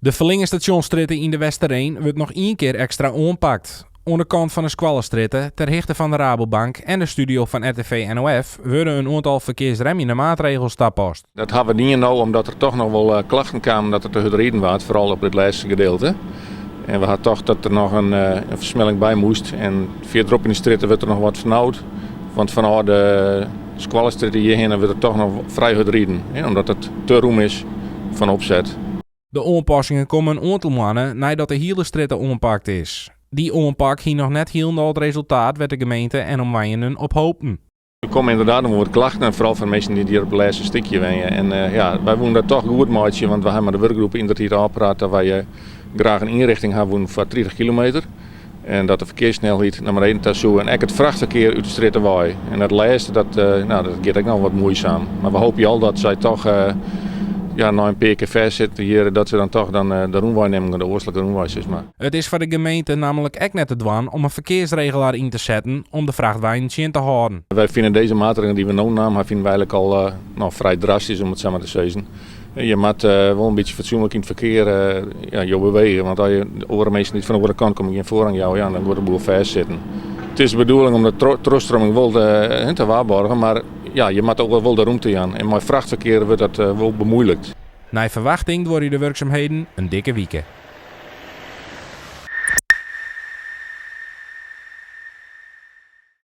De Ferlinge Stasjonsstrjitte yn De Westereen wurdt noch ien kear ekstra oanpakt. Oan de kant fan de Skoallestrjitte, ter hichte fan de Rabobank en de studio fan RTV NOF wurde in oantal ferkearsremjende maatregels tapast. Dat ha we dien no omdat der toch noch wol eh, klachten kamen dat der te hurd riden waard, foaral op dit lêste gedeelte. En we ha tocht dat der noch in, eh, in fersmelling by moast. En fierderop yn de strjitte wurdt der noch wat fernaud. Want fanôf de Skoallestrjitte hjirhinne wurdt der toch noch frij hurd riden, omdat it te rûm is fan opset. De oanpassingen komme in oantal moanne neidat de hiele strjitte oanpakt is. Dy oanpak hie noch net hielendal it resultaat wêr't de gemeente en omwenjenden op hopen. Der komme ynderdaad noch wol wat klachten, en foaral fan minsken dy't hjir op it lêste stikje wenje. En eh, ja, wy woene dat toch goed meitsje, want we ha mei de wurkgroep yndertiid ôfpraat dat wy eh, graach in ynrichting ha woene foar 30 kilometer. En dat de ferkearssnelheid nei beneden ta soe en ek it frachtferkear út de strjitte wei. En dat lêste, dat, eh, nou, dat giet ek noch wat muoisaam. Mar we hoopje al dat sy toch eh, ja, nei in pear kear fêstsitte hjir, dat se dan toch dan, eh, de rûnwei nimme, de oastlike rûnwei sis mar. It is foar de gemeente nammentlik ek net te dwaan om in ferkearsregelaar yn te setten om de frachtweinen tsjin te hâlden. Wy fine dizze maatregelen dy't we no naam ha, fine wy eigenlik al eh, no, frij drastysk om it sa mar te sizzen. Je moat wol in bytsje fatsoenlik yn it ferkear ja, jo bewege, want as je oare minsken dy't fan de oare kant komme gjin foarrang jouwe, ja, dan giet de boel fêstsitten. It is de bedoeling om de trochstroming wol te, te waarborgen, mar ja, je moatte ook wol de rûmte jaan. En mei frachtferkear wurdt dat wol bemuoilikt. Nei ferwachting duorje de wurksumheden in dikke wike.